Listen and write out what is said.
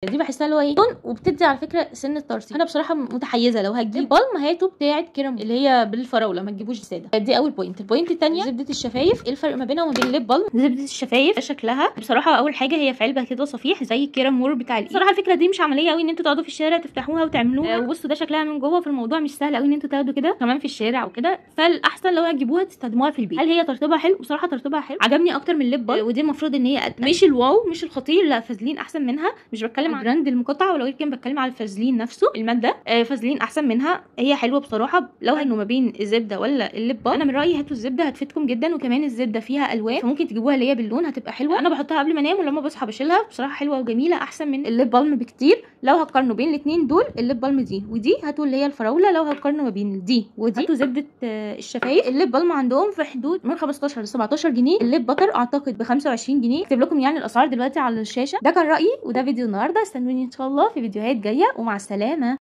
دي بحسها اللي هو ايه وبتدي على فكرة سن الترطيب. انا بصراحة متحيزه، لو هتجيب balm هاتوا بتاعه كريم اللي هي بالفراوله، ما تجيبوش ساده. دي اول point. ال point الثانية زبدة الشفايف، ايه الفرق ما بينها وما بين ال lip balm؟ زبدة الشفايف شكلها بصراحة اول حاجة هي في علبة كده صفيح زي كيرامور بتاع الايد. بصراحة الفكرة دي مش عملية قوي ان انتوا تقعدوا في الشارع تفتحوها وتعملوها. وبصوا ده شكلها من جوه، في الموضوع مش سهل قوي ان انتوا تاخدوا كده كمان في الشارع وكده، فالاحسن لو هتجيبوها تستخدموها في البيت. هل هي ترطيبها حلو؟ بصراحة ترطيبها حلو، عجبني اكتر من ال lip balm، ودي المفروض ان هي مش ال wow مش الخطير، لا فازلين احسن منها. مش بتكلم على brand المقاطعة ولا كان بتكلم على الفازلين نفسه، المادة فازلين احسن منها، هي حلوة بصراحة. لو انه ما بين الزبدة ولا ال lip balm انا من رايي هاتوا الزبدة، هتفيدكم جدا. وكمان الزبدة فيها الوان فممكن تجيبوها اللي هي باللون، هتبقى حلوة. انا بحطها قبل ما انام ولما بصحى بشيلها، بصراحة حلوة وجميلة احسن من ال lip balm بكتير. لو هتقارنوا بين الاثنين دول ال lip balm دي ودي هاتوا اللي هي الفراوله. لو هتقارنوا ما بين دي ودي هاتوا زبدة الشفايف. ال lip balm عندهم في حدود من 15 ل 17 جنيه، ال lip butter اعتقد ب 25 جنيه. اكتب لكم يعني الاسعار دلوقتي على الشاشة. ده كان رايي وده فيديو النهارده، استنوني ان شاء الله في فيديوهات جاية، ومع السلامة.